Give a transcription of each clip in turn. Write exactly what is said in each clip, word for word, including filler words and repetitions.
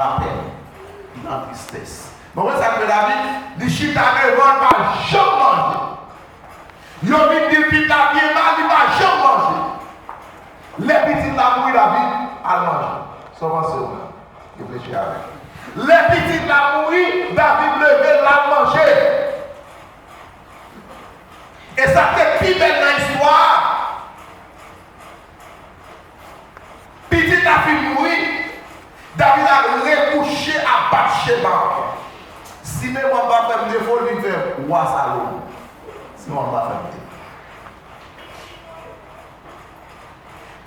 Lapèn, nan tristès. Bon, men sa k fè David, li chita devan l, pa janm manje. Yo vin di l pitit la byen mal, li pa janm manje. Lè pitit la mouri, David al manje. Sa w panse w menm? Reflechi avè m. Lè pitit la mouri, David leve, l al manje. E sa k te pi bèl nan istwa a, pitit la fin mouri, David al rekouche ak Batcheba ankò. Si memwa m pa fè m defo, l vin fè wa Salomo. Si memwa m pa fè m defo.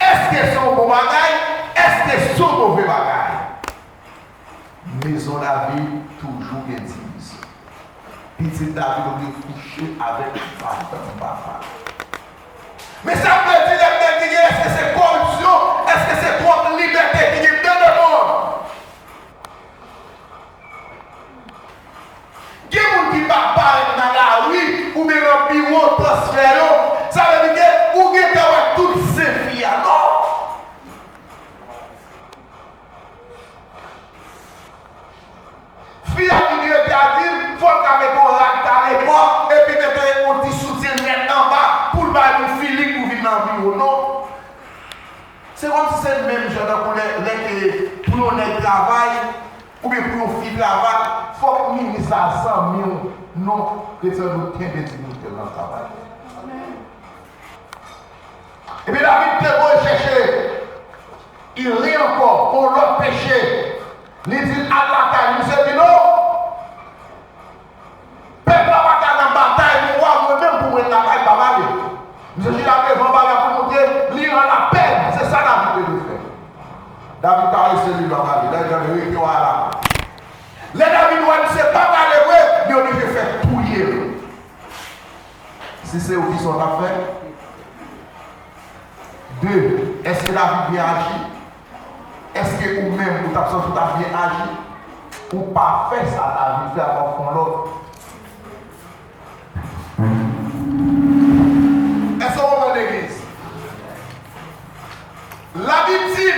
Èske se yon bon bagay? Èske se yon move bagay? Mezon David toujou gen divizyon. Pitit David oblije kouche avèk madanm papa l. Men sa m vle di lè m te di gen, èske se koripsyon? Èske se twòp libète ki gen nan lemonn? Gen moun ki pa parèt nan lari oubyen nan biwo transfè yo, sa vle di ke ou gentan wè tout zen fi a, non? Fi a vin rete a di l, fò l ka mete yon rad talè kò, epi mete yon ti soutyen nèt anba pou l bay moun filing pou vin nan biwo, non. Se kòmsi se menm jan tankou lè, lè ke pou yon nèg travay, oubyen pou yon fi travay, fòk minis la zanmi w, non, kretyen nou kenbe dinyite nan travay. Epi David te voye chèche Iri ankò, yon lòt peche. Li di l al lakay, misye di non. Pèp la pa ka nan batay pou wa, mwen menm pou mwen lakay pa pale. Misye chita devan bagay pou montre li an lapèn, se sa David te dwe fè. David pa rete li pa pale, David ap rete wa la. Lè David wè misye pa pale vre, li oblije fè touye l. Si se ou, kisa w t ap fè? De, èske David byen aji? Èske ou menm, ou t ap santi w t ap byen aji? Ou pa fè sa David fè a, w ap fè yon lòt. Èske w konprann, legliz? Labib di n,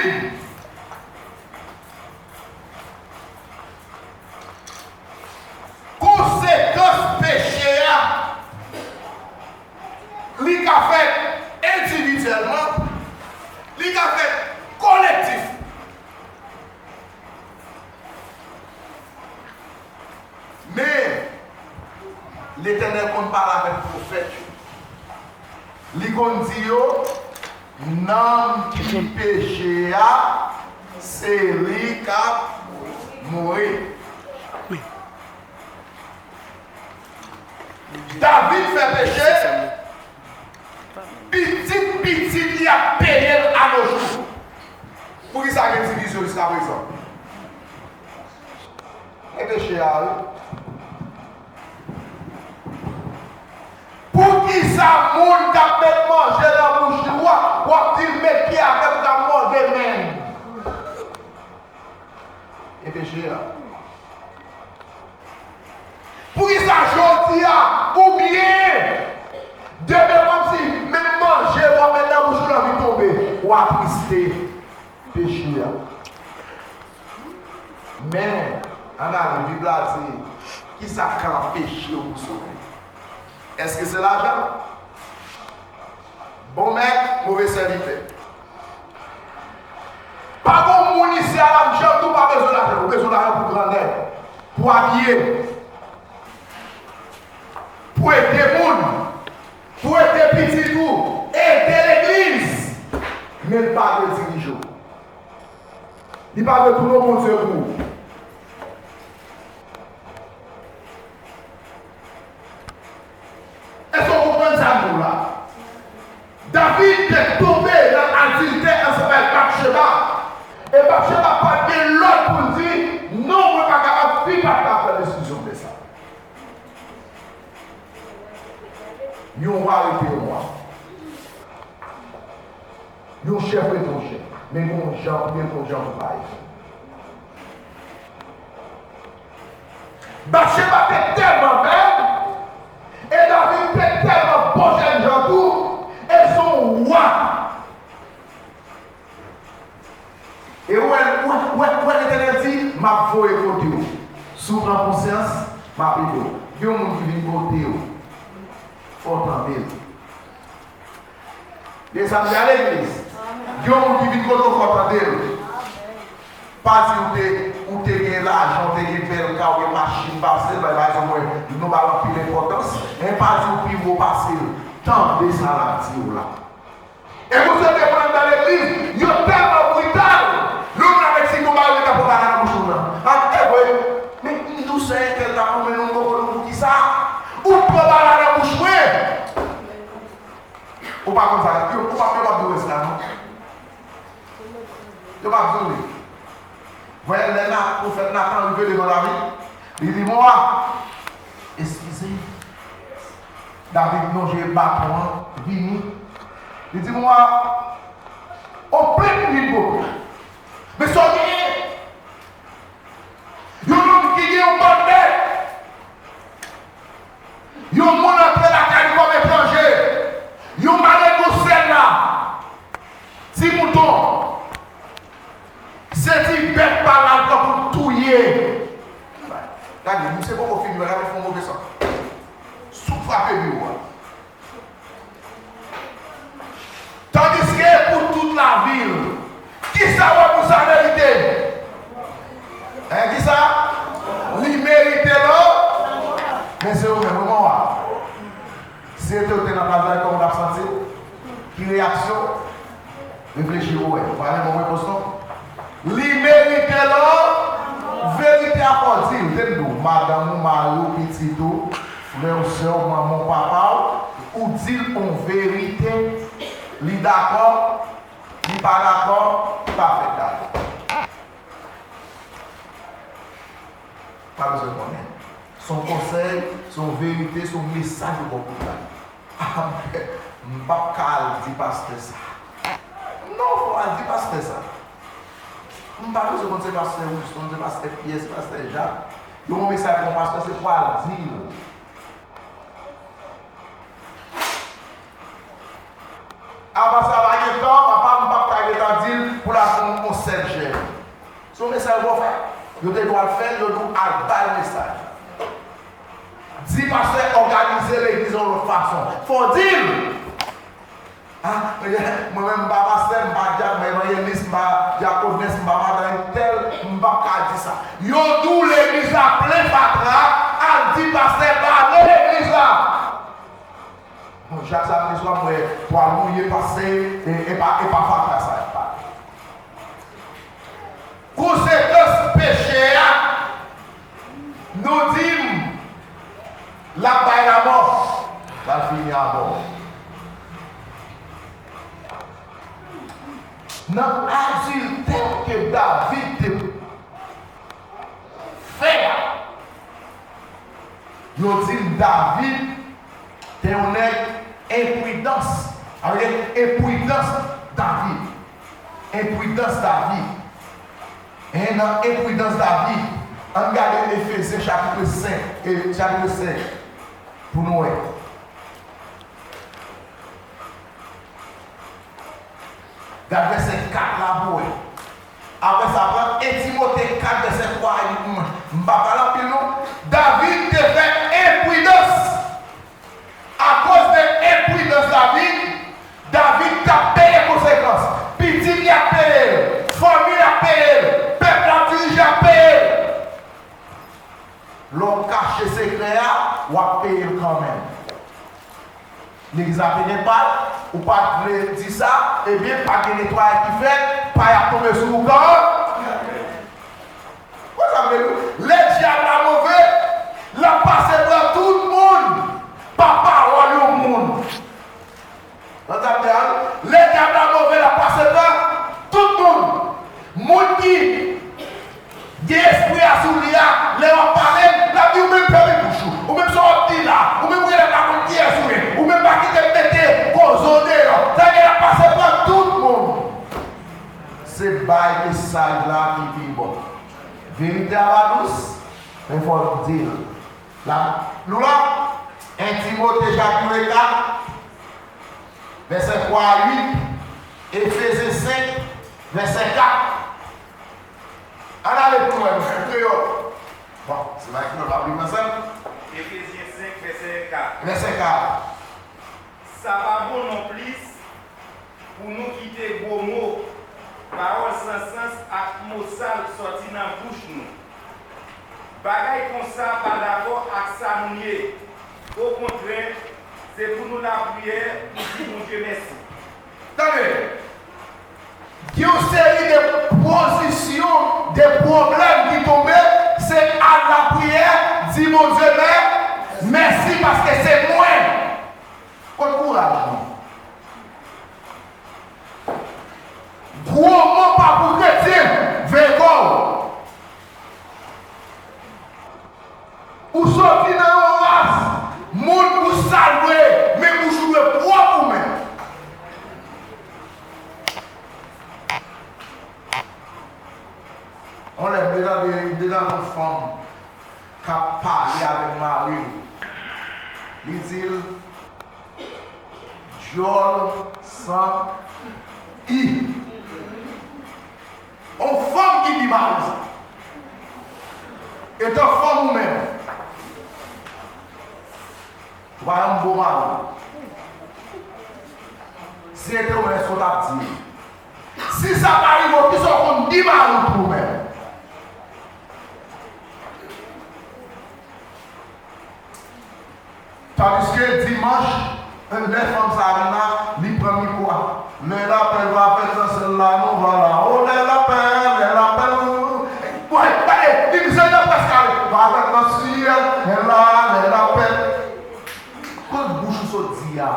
konsekans peche a, li ka fèt endividyèlman, li ka fèt kolektif. Men, Letènèl konn pale avèk pwofèt yo. Li konn di yo, nanm ki peche a, se li k ap mouri. David fè peche, pitit pitit li ap peye l anojou. Poukisa gen divizyon jiskaprezan? E peche a, wi. Poukisa moun k ap met manje nan bouch li, w ap, w ap di l, "Men ki avè m k ap mòde men m?" E peche a. Poukisa jodi a, oubyen demen, kòmsi menm manje w ap met nan bouch ou, l anvi tonbe, w atriste? Peche a. Men, ann ale, Bib la di, kisa k ka anpeche w pou sove? Èske se lajan? Bon mèt, move sèvitè. Pa gon moun isi a la, m jan tou pa bezwen lajan. Ou bezwen lajan pou grannèg, pou abiye, pou ede moun, pou ede pitit ou, ede legliz. Men l pa vle dirije w. Li pa vle tounen w Bondye pou ou. Èske w konprann sa m di w la? David te tonbe nan adiltè ansanm avèk Batcheba. E Batcheba pa t gen lòd pou l di, "Non, mwen pa kapab," fi pa t ka pran desizyon de sa. Yon wa rete yon wa. Yon chèf rete yon chèf. Men gon jan pou ye, gon jan pou pa ye. Batcheba te tèlman bèl, e David te tèlman bon jènjan tou, e se yon wa. E wè, wè, wè, wè Letènèl di, "M a ap voye kote w. Si w pran konsyans, m ap ede w. Gen yon moun ki vin kote w, fò w tande l. Gen sa m di a legliz. Gen yon moun ki vin kote w, fò w tande l. Pa di ou te, ou te gen lajan, ou te gen bèl kay, ou gen machin, pase l, bay, bay, sa mwen, nou ba l anpil enpòtans, men pa di ou pi wo pase l. Tande sa l ap di w la. E Bondye te pran nan legliz, yo tèlman brital, lè w nan Meksik, yon bagay yo ta pran bagay nan bouch ou nan. Ak, e vre, men m di w sè entèl t ap goumen nou, m poko nou poukisa. Ou pran bagay nan bouch mwen. Ou pa konn sa, yo, ou pa, yo p ap di w res la, non. Yo p ap di w li. Voyè lè na, pwofèt Natan rive devan David, li di, "Mon wa, eskize." David lonje baton an, vini. Li di, "Mon wa, on plent m vin pote w. Men sa w genyen? Yon nonm ki gen yon bann bèt." Yon moun antre lakay li kòm etranje. Yon malèt nan syèl la. Ti mouton. Se ti bèt pa l al pran pou touye. Gade, misye poko fini, gade fè yon move san. Sou frape biwo a. Tandiske pou tout lavil, kisa w wè moun sa merite? Hein, kisa? Li merite lò? Men se ou menm, wi, mwen wa. Si se te ou te nan plas la, kòman w t ap santi w? Ki reyaksyon? Reflechi pou wè. Ou pa renmen repons non? Li merite lò? Verite a fò w di l. Te m di w, madanm ou, mari w, pitit ou, frè w, sè w, manman w, papa w, ou di l yon verite, li dakò, li pa dakò, li pa fèk dakò. Pa bezwen konnen. Se yon konsèy, se yon verite, se yon mesaj ou ba w pou l bay. Ah, m p ap ka al di pastè sa. Non, fò w al di pastè sa. M pa bezwen konn se pastè Wilson, se pastè Pyè, se pastè Jak. Yo ban w mesaj pou yon pastè, se pou w al di l. Apa sa pa gen tan, papa m p ap ka gentan di l pou l al fè yon konsèy jèn. Se yon mesaj ou fè. Yo te dwe al fè l, yo di w al bay mesaj. Di pastè òganize legliz yon lòt fason. Fò w di l. Ah, mwen menm m pa pastè, m pa dyak, m pa evanjelis, m pa dyakonès, m pa madan entèl, m p ap ka di sa. Yo di w legliz la plen fatra, al di pastè bale legliz la. Bon, chak samdi swa, m wè pwal mouye pase, e, e pa, e pa fatra sa y ap pale. Konsekans peche a, nou di m, l ap bay lamò, l ap fini avè w. Nan adiltè ke David te fè a. Yo di m David te yon nèg enpridans. Sa vle di enpridans David. Enpridans David. E nan enpridans David, ann gade Efezyen chapit senk, e, chapit senk, pou nou wè. Gad vèsè kat la pou wè. Apre sa, pran en Timote kat vèsè twa a, m, m pa pale anpil non. David te fè enpridans. Akoz de enpridans David, David t ap peye konsekans. Pitit li ap peye l. Fanmi l ap peye l. Pèp l ap dirije ap peye l. Lè w kache sekrè a, w ap peye l kanmenm. Legliz la te gen pay, ou pa t vle di sa, ebyen, pa gen netwayaj ki fèt, pay ap tonbe sou ou kanmenm. Wè sa m vle di w? Lè dyab la move, l ap pase pran tout moun. Pa pawòl yon moun. Nan tap de a, lè dyab la move, l ap pase pran tout moun. Moun ki gen espri a sou li a, lè w ap pale, l ap di ou menm fèmen bouch ou. Ou menm sa w ap di la, ou menm genlè pa konn kiyès ou ye, ou menm pa kite m mete koze w deyò. Sa gen l ap pase pran tout moun. Se bay mesaj la ki pi bon. Verite a pa dous, men fò w di l. La, nou la, en Timote chapit kat, vèsè twa a uit, Efezyen senk, vèsè kat. Ann ale pi lwen. Bon, se pa ki nou pa li ansanm. Efezyen senk, vèsè kat. Vèsè kat. Sa pa bon nonplis pou nou kite gwo mo, pawòl san sans ak mo sal sòti nan bouch nou. Bagay konsa pa dakò ak sa nou ye. Okontrè, se pou nou lapriyè pou di Bondye mèsi. Tande! Gen yon seri de pozisyon, de pwoblèm ki tonbe, se al lapriyè, di Bondye mè, mèsi paske se mwen. Kot kouraj nou? Gwo mo pa pou kretyen, veye kò w. Ou soti nan yon ras moun ou sal vre, men bouch ou dwe pwòp ou menm. On lè m te tande, m te tande yon fanm k ap pale avèk mari l. Li di l, djòl san i. On fanm ki di mari sa. Etan fanm ou menm, ou pa yon bon mari. Si se te ou menm, èske w t ap di l? Si sa pa rive w, kisa w konn di mari w tou menm? Tandiske dimanch, lè fanm sa vin la, li pran mikwo a. Lè lapèl va fèt nan syèl la, nou va la. O, lè lapèl, lè lapèl. Woy, gade, li mizè nan prèske ale. Va fèt nan syèl, lè la, lè lapèl. Kot bouch ou sot di a?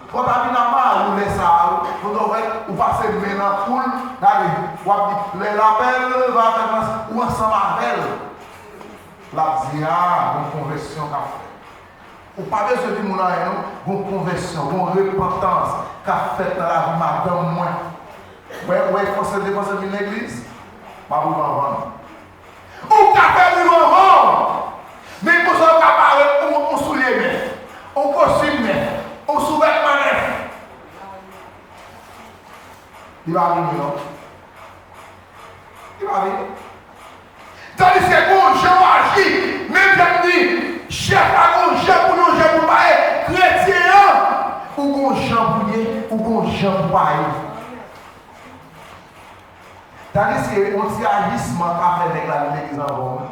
Fò w ta vin ak mari w lè sa a, ou, ou, ou pase men nan kou l, gade, w ap di, lè lapèl va fèt nan, ou ansanm avè l. L ap di, a, gon konvèsyon k ap fèt. Ou pa bezwen di moun anyen, non. Gon konvèsyon, gon repantans k ap fèt nan lavi madanm mwen. Wè, wè, fòse depanse vin legliz, m ap viv anvan nou. Ou ka fè viv anvan w, men konsa ou ka parèt, ou, ou soulye nèf, ou kostim nèf, ou souvètman nèf. Li pa vini, non. Li pa vini. Tandiske gon jan w aji, menm jan m di, chèf la gon jan pou lonje pou l pa ye, kretyen an, ou gon jan pou ye, ou gon jan pou pa ye. Tandiske yon ti ajisman ka fè nèg la vin legliz anvan w.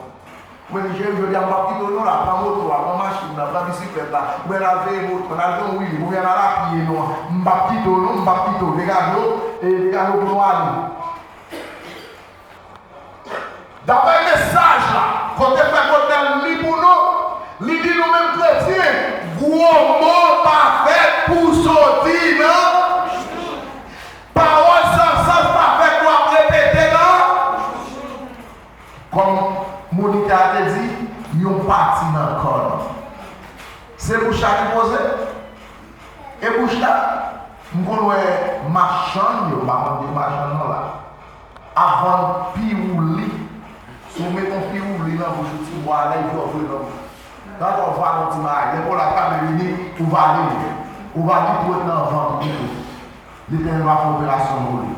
Mwen di, cheri, jodi a m p ap kite w non la, pran moto a, pran machin nan, pran bisiklèt la, oubyen n al veye moto, n al fè yon wili, oubyen n al apye non, m p ap kite w non, m p ap kite w, degaje w, e degaje w pou nou ale. Daprè mesaj la, kote frè Claudel li pou nou, li di nou menm kretyen, gwo mo pa fèt pou soti nan, pawòl san sans pa fèt pou ap repete nan. Kòm monitè a te di, yon pati nan kò nou. Se bouch la ki poze. E bouch la, m konn wè machann yo, m pa konn di machann non la, ap vann piwouli. Si w met yon piwouli nan bouch ou, ti bwa a, lè l vle w vre nan bouch. Gade w vale yon ti bagay. Depi w la, pa vle vini, ou vale l. Ou vale l pou l nan vant ou pito. Letènèl va fè operasyon pou li.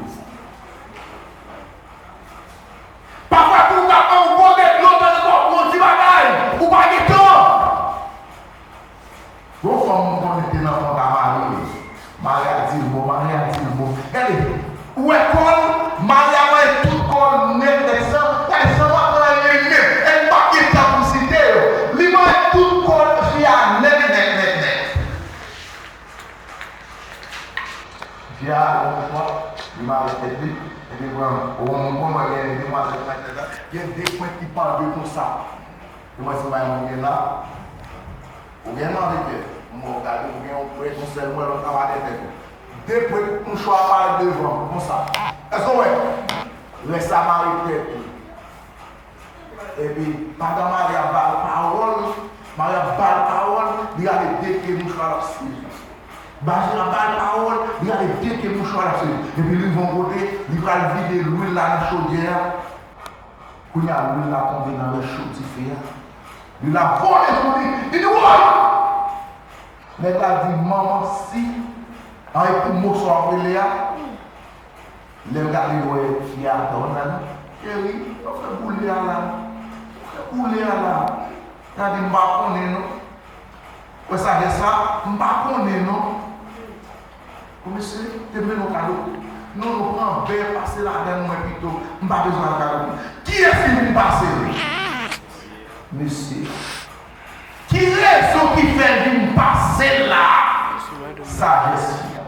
Pafwa tou, ou ka pran yon gode dlo, tandiske w ap pran yon ti bagay, ou pa gen tan. Gon fanm m konnen te nan kont a mari l. Mari a di l bon, mari a di l bon. Gade, ou wè kò l, mari a manje tout kò l nèt, nèt, san, gade, san pa pran anyen menm. E m p ap gen tan pou m site yo. Li manje tout kò fi a nèt, nèt, nèt, nèt. Fi a, yon fwa, li mare tèt li, epi pran, ou konn wè gen demwazèl k mare tèt la, gen de pwent ki pande konsa. Demwazèl bay mwen gen la, ou gen nan avèk tèt, mwen gade, ou gen yon pwent, yon sèl mwen, lòt la pa gen tèt. De pwent mouchwa pare devan, konsa. Èske w wè? Rès la mare tèt li. Epi, pandan mari a ba l pawòl, mari a ba l pawòl, li gade de pye mouchwa l ap swiv. Mari a ba l pawòl, li gade de pye mouchwa l ap swiv. Epi li rive yon kote, li pral vide lwil la nan chodyè a. Kounye a, lwil la tonbe nan recho dife a. Lwil la vole sou li, li di, woy! Nèg la di, manman, si, an, epi moso a rele a, Lè l gade l wè fi a atò, l di, cheri, yo fè boule a la. Koulye a la, gade, m pa konnen non. Wè sajès la, m pa konnen non. Bon, mesye, te mennen yon kado. Non, nou pran bè, pase ladan mwen pito. M pa bezwen al kado. Kiyès ki vin pase l? Mesye. Ki rezon ki fè l vin pase l la? Sajès li a.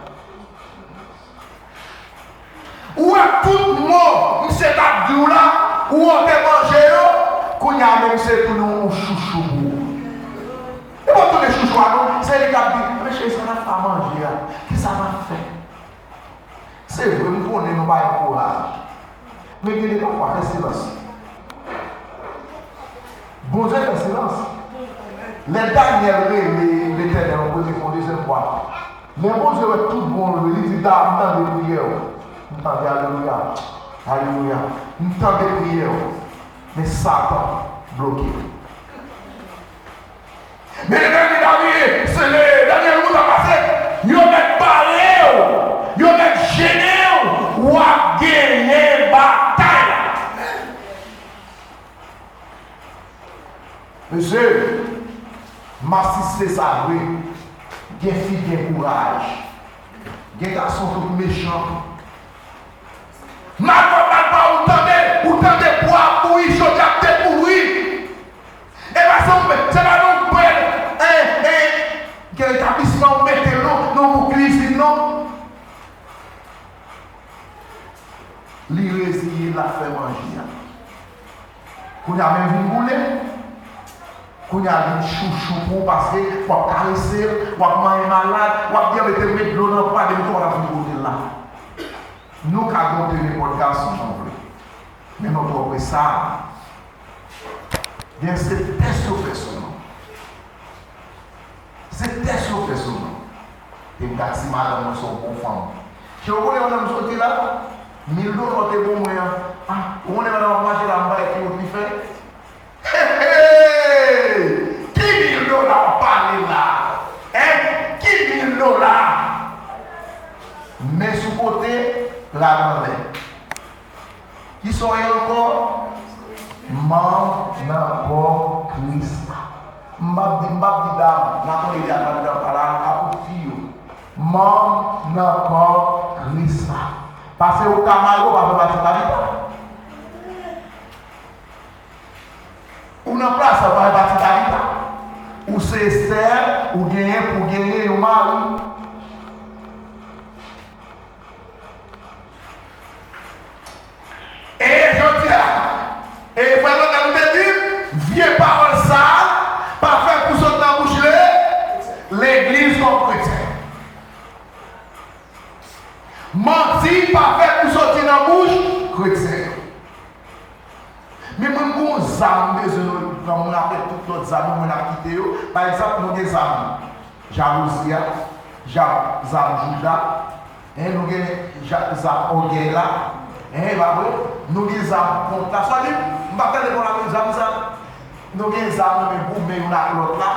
Ou wè tout mo misye t ap di w la, ou te manje yo, kounye a menm se tounen yon chouchou pou ou. Li pa tounen chouchou a non, se li k ap di, men cheri, sa n ap fè a manje a? Kisa n ap fè? Se vre, m konnen nou bay kouraj. Men gen de pafwa, fè silans. Bondye fè silans. Lè Danyèl rele Letènèl yon premye fwa, yon dezyèm fwa, lè Bondye wè tout bon l vre, li di, "Da, m tande priyè w. M tande, alelouya, alelouya. M tande priyè w." Men Satan bloke l. Men Letènèl di Danyèl, se le Danyèl, ou ta pase, yo mèt bare w, yo mèt jennen w, w ap genyen batay la. Mesye, m asiste sa vre. Gen fi gen kouraj. Gen gason tout mechan. Mal pa, mal pa, ou tande, ou tande bwa ap bouyi, jodi ap dekouvri. E pa se ou, se pa nan yon bèl, en, en, gen etablisman ou mete l non, nan yon kizin non. Li reziye l ap fè manje a. Kounye a menm vin boule. Kounye a vin chouchou pou ou paske w ap karese l, w ap manyen malad, w ap di, "Anben, te met dlo nan pwa, depi twò w ap vin pote l la." Nou ka gonte nenpòt gason jan w vle. Men nou twò pwesab. Gen se tès yo fè sou nou. Se tès yo fè sou nou. E m ka di madanm mwen se yon bon fanm. Cheri, ou konnen mwen menm soti la? Mil dola w te ban mwen an. Ah, ou konnen madanm ap mache la, m pa wè ki wout li fè. Hey, hey! Ki mil dola w ap pale la? Hein? Ki mil dola? Men sou kote, rad anlè. Kisa w ye ankò? Manm nan kò Kris la. M p ap di, m p ap di dam, m pa konnen de a madanm pa la, a pou fi yo. Manm nan kò Kris la. Paske ou ka marye, ou pa fè pati Tabita. Ou nan plas la, ou pa fè pati Tabita. Ou se Estè, ou genyen pou genyen yon mari. E jodi a, e frè Lonèl, ou te di, vye pawòl sa a pa fè pou sot nan bouch le, legliz kòm kretyen. Manti pa fè pou soti nan bouch kretyen. Men mwen, m gon zam m bezwen nou pran, mwen apre tout lòt zam yo, mwen ap kite yo. Pa egzanp, nou gen zam jalouzi a, ja-, zam jouda, en, nou gen ja-, zam ògèy la, en, e pa vre? Nou gen zam kont la. Sa di, m pa tande bon la, men zam sa. Nou gen zam nan men goumen youn ak lòt la.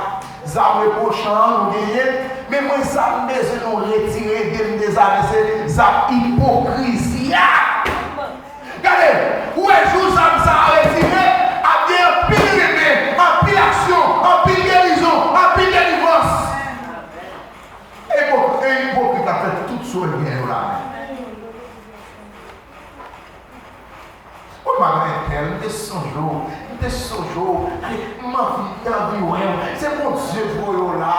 Zam repwochan an, nou genyen. Men mwen, zam m bezwen nou retire de m dezame, se zam ipokrizi a. Gade, ou wè jou zam sa a retire, ap gen anpil renmen, anpil aksyon, anpil gerizon, anpil delivrans. E bon, e ipokrit ap fè tout sa w gen yo la menm. Ou pa gen entèl, m te sonje w, m te sonje w. Gade, m anvi, m anvi wè w. Se Bondye k voye w la.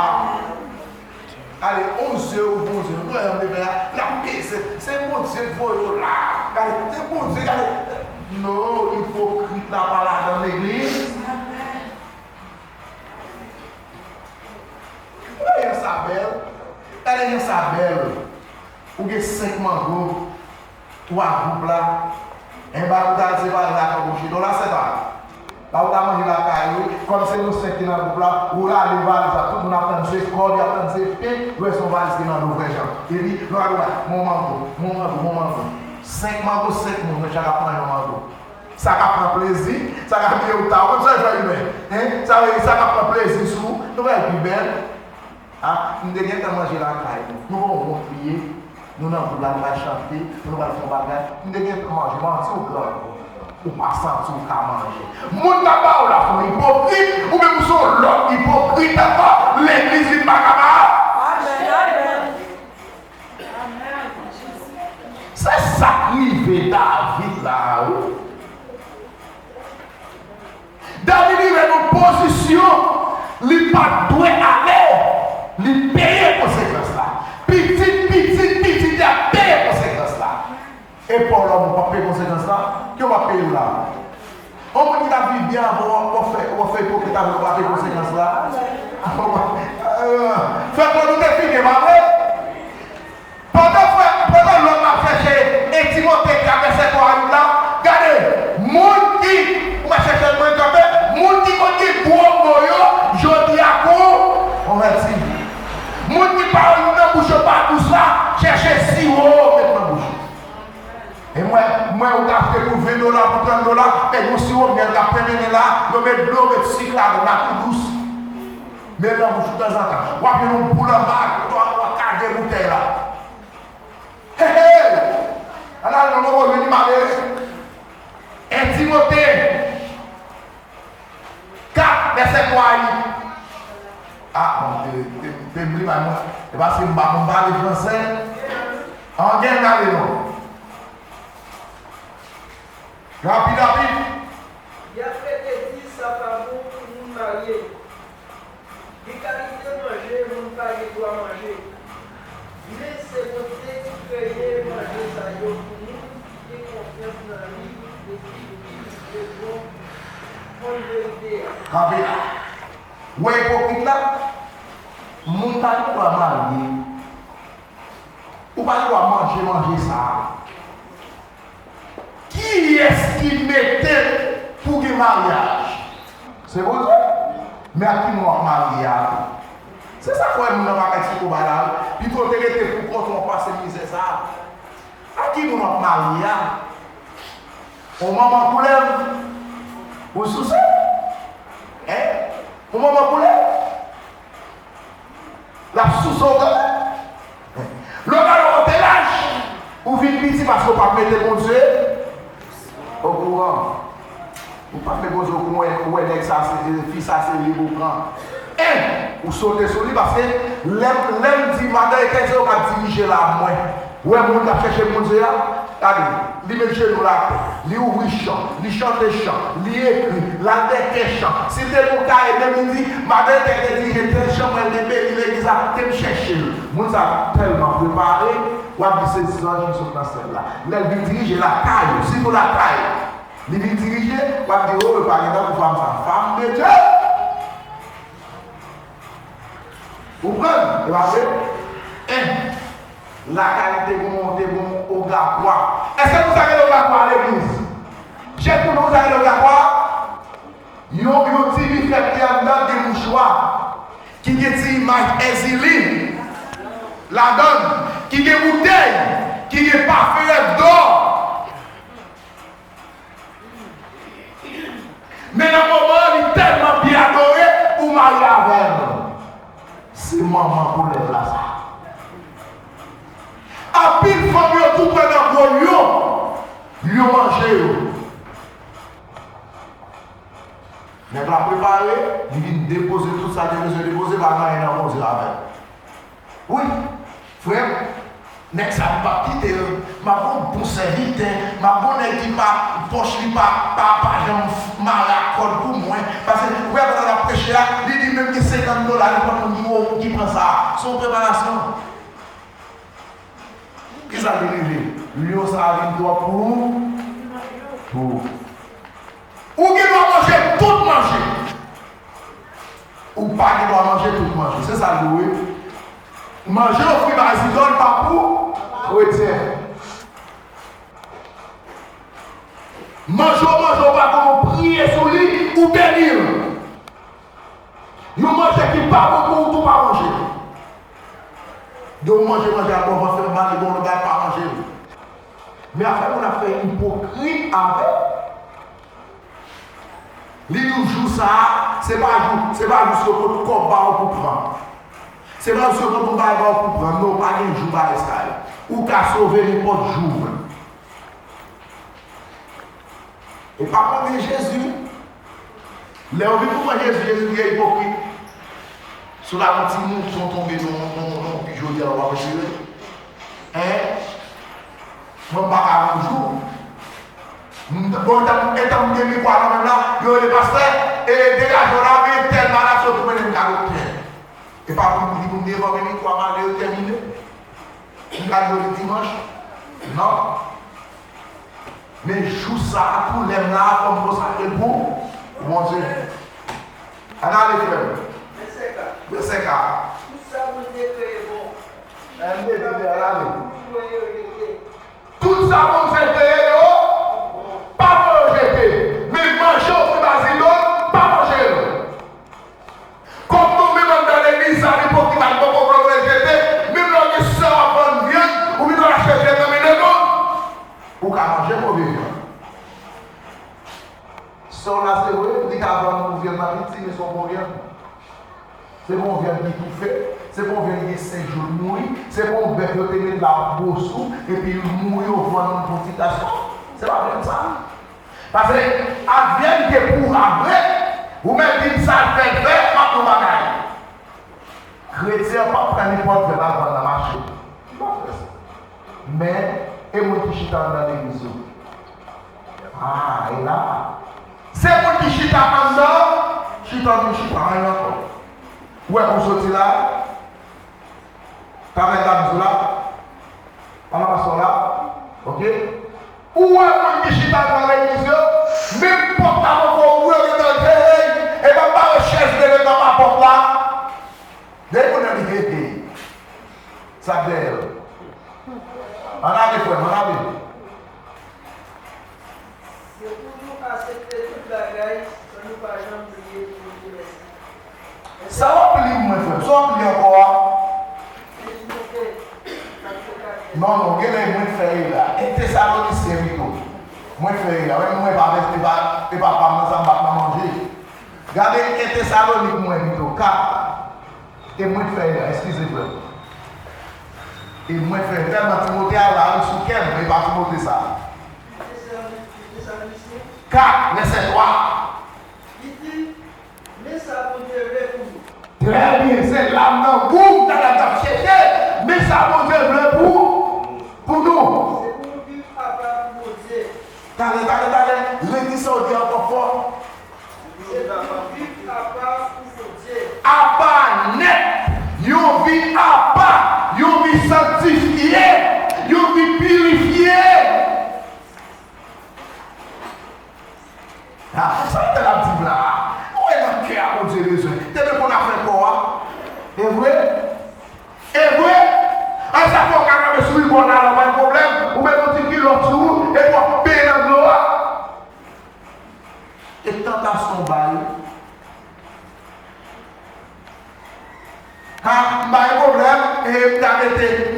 Ale, on zye ou bon zye. Nou wè jan m te fè a, l ap peze. Se Bondye k voye w la. Gade, se Bondye, gade. Non, ipokrit la pa ladan legliz. Gade jan sa bèl. Gade jan sa bèl. Ou gen senk mango. Twa gwoup la, en, ba ou ta al separe lakay ou chita w la, sè pa. Ba ou ta manje lakay ou, kòm se nou senk ki nan gwoup la, ou rale valiz la, tout moun ap tann se kòb, y ap tann se pen, yo wè se yon valiz ki nan do frè Jan. Epi, lò a, lò a, mon mango, mon mango, mon mango. Senk mango, senk moun, men chak ap pran yon mango. Sa k ap pran plezi, sa k ap veye ou ta, ou konn sa yo fè imen, en? Sa vle di, sa k ap pran plezi sou ou, nou wè l pi bèl. Ah, m te gentan manje lakay nou. Nou gon wont li ye. Nou nan gwoup la, nou pral chante, nou pral fè yon bagay. M te gentan manje, manti ou gran. Ou pa santi w ka manje. Moun k ap ba w la se yon ipokrit, oubyen ou se yon lòt ipokrit ankò, legliz vin pa ka ba w. Se sa k rive David la a, wi. David rive nan pozisyon, li pa t dwe ale, li peye konsekans la. Pitit, pitit, pitit li ap peye konsekans la. E pa w la, ou p ap peye konsekans la? Ke w ap peye l la? Yon moun ki t ap viv byen avan w, w ap fè, w ap fè ipokrit avè l, w ap peye konsekans la? Frè Claude, ou te fini, pa vre? Pandan frè, pandan lòt ap chèche e Timote ki a vèsè twa a la, gade, moun ki, ou mèt chèche l mwen kanpe, moun ki konn gen gwo mo yo, jodi a kou, konvèti. Moun ki pawòl nan bouch yo pa dous la, chèche siwo, met nan bouch yo. E mwen, mwen ou ka achte pou ven dola, pou trant dola, e yon siwo myèl k ap plen mennen la, yo met dlo, met sik ladan l, la tou dous. Men nan bouch ou tanzantan. W ap jwenn yon boul anba, w ap, w ap kage boutèy la. Hey, hey! Ann al non, non, non, vini malere. En Timote kat, vèsè twa a li. Ah, bon, te, te, te m li may mwen. E paske m pa konn pale fransè. An gen gade non. Rapid, rapid. Y ap rete di sa pa bon pou moun marye. Gen kalite manje moun pa gen dwa manje. Men se Bondye ki kreye manje sa yo pou moun ki gen konfyans nan li epi ki bezwen konn verite a. Kanpe la. Ou wè ipokrit la? Moun pa gen dwa marye. Ou pa gen dwa manje manje sa a. Kiyès ki mete pou gen maryaj? Se Bondye. Men ak ki moun w ap marye a tou? Se sa k fè moun nan pa ka eksplike w bagay la, wi. Pito w te rete pou kont ou w ap pase mizè sa a. Ak ki moun w ap marye a? Yon manman koulèv? Ou souse? Hein? Yon manman koulèv? L ap souse w kanmenm. Lè w gade w te laj, ou vin piti paske w pa t mete Bondye okouran. Ou pa t mete Bondye okouran, ou wè nèg sa se, fi sa se li pou pran. En, ou sote sou li paske lè, lè m di madan etènèl se yo k ap dirije la mwen. Ou wè moun k ap chèche Bondye a? Gade, li met jenou l atè, li ouvri chan, li chante chan, li ekri, l al dèyè chan. Si l te gen yon kaye menm, li di, madan etènèl te dirije tèl chan, mwen te beni legliz la, te m chèche l. Moun sa tèlman prepare, w ap di se zanj ki sot nan syèl la. Lè l vin dirije lakay ou, sitou lakay ou, li vin dirije, w ap di, o, pa gen tankou fanm sa, fanm de Dye! Ou konprann? E pa vre? En, lakay li te gon, te gon ogakwa. Èske nou sa rele ogakwa legliz? Jèn moun, nou sa rele ogakwa? Yon, yon ti bifèt ki anndan gen mouchwa, ki gen ti imaj Èzili ladan l, ki gen boutèy, ki gen pafen rèv dò. Men nan moman an, li tèlman byen adore, ou marye avè l. Se manman koulèv la sa. Anpil fanm yo tou pran nan gwo lyon, lyon manje yo. Nèg la prepare, li vin depoze tout sa l te bezwen depoze, pa gen anyen nan Bondye avè l. Wi, frè m, nèg sa m p ap kite l. M ap gon bon sèvitè, m ap gon nèg ki pa, pòch li pa, pa, pa janm mare ak kòd pou mwen. Paske, ou wè pandan l ap preche a, li di menm ki senkant dola, li pran moun ki wo, ki pran sa. Se yon preparasyon. Kisa ki rive? Lyon sa a vin twòp pou ou? Pou ou. Ou gen dwa manje tout manje. Ou pa gen dwa manje tout manje. Se sa l di w, wi. Manje ofri bay zidòl pa pou kretyen. Manje w manje, ou pa konn ou priye sou li, ou beni l. Yon manje ki pa bon pou ou tou, pa manje l. Gen yon manje, manje a bon, vant fè mal, li bon, lòt bagay, pa manje l. Men afè moun ap fè ipokrit avè l. Li di w jou sa a, se pa jou, se pa jis yo pot kòb ba w pou pran. Se pa jis yo pot yon bagay ba w pou pran. Non, pa gen jou bagay sa yo. Ou ka sove nenpòt jou, frè m. Jezi. Lè yo vin pou pran Jezi, Jezi vin ipokrit. Si w ta pran ti mouton tonbe nan yon, nan yon, nan yon pi jodi a, w ap retire l. Hein? Mwen m pa ka yon jou. M t-, bon, etan, etan m gen mikwo a nan men m la, yo rele pastè, e degaje w la, men tèl malad sot pou mennen m ka doktè. E pa pou m di pou m devan men mikwo a, malè yo tèmine. M ka jwe li dimanch? Non. Men jou sa a, tou lè m la, fò m konsakre l pou Bondye. Ann ale, frè m. Vèsè kat. Vèsè kat. Tout sa Bondye kreye bon. Ann mete dèyè l ale. Pou yo rete. Tout sa Bondye kreye yo, pa fè yo jete. Menm manje w fè ba zidon, pa manje l. Kòm nou menm anndan legliz sa, nenpòt ki pa t poko vle jete, menm lè w gen sè w ap vann vyann, ou vin al achte vyann nan men lemonn, ou ka manje move vyann. Sè w la, se vre, li ka vann ou vyann nan piti, men se yon bon vyann. Se pa yon vyann ki toufe, se pa yon vyann ki gen senk jou l mouri, se pa yon bèf yo te met la pou gwo sou, epi l mouri, yo vann pou ti kras kòb. Se pa vyann sa. Paske ak vyann ke pou a vre, ou menm di m sa l fè l fè, m ap yon bagay. Kretyen an p ap pran nenpòt vyann al vann nan mache. Li p ap fè sa. Men, e moun ki chita anndan legliz yo? A, e la. Se moun ki chita anndan, chita vin chita anyen ankò. Ou wè pou soti la, Travay la, m di w la, ann pase w la, oke? Ou wè moun ki chita nan legliz yo, menm pòt la poko ouvri, yo gentan di, hey, hey, e pa bare chèz, leve nan ba pòt la. Depi moun nan di, hey, hey, sa k dèyè l? Ann ale, frè m, ann ale. Se pou nou aksepte tout bagay san nou pa janm bliye pou nou te mèsi. Sa w ap li mwen, frè m? Sa w ap li ankò a? Non, non, gen lè mwen fè erè a. Yon Tesalonisyen pito. Mwen fè erè a. Mwen, mwen pa, e pa, e pa pa m nan sa m pa t nan manje. Gade yon Tesalonik mwen pito. Kat. E mwen fè erè a. Eskize, frè m. E mwen fè erè a. Tèlman Timote a la, li sou kè m, e pa Timote sa. Kat, vèsè twa. Li di, men sa Bondye vle pou nou. Trè byen, se la m nan gou m ta, ta, ta chèche. Men sa Bondye vle pou, pou nou. Se pou nou viv apa pou Bondye. Talè, talè, talè. Redi sa w di ankò fò. Se pou nou viv apa pou Bondye. Apa nèt. Yon vi apa. Yon vi sanktifye. Yon vi pirifye. Ah, sa l ap di m la a? Ou wè nan kè a Bondye bezwen. Te bezwen konn afè kò a. E vre? E vre? An sa fè w ka kanpe sou ribò la, la pa gen pwoblèm. Ou met yon ti kilòt sou ou, epi w ap benyen nan dlo a. E tantasyon bay ou. Ha, m pa gen pwoblèm, e m ka mete, m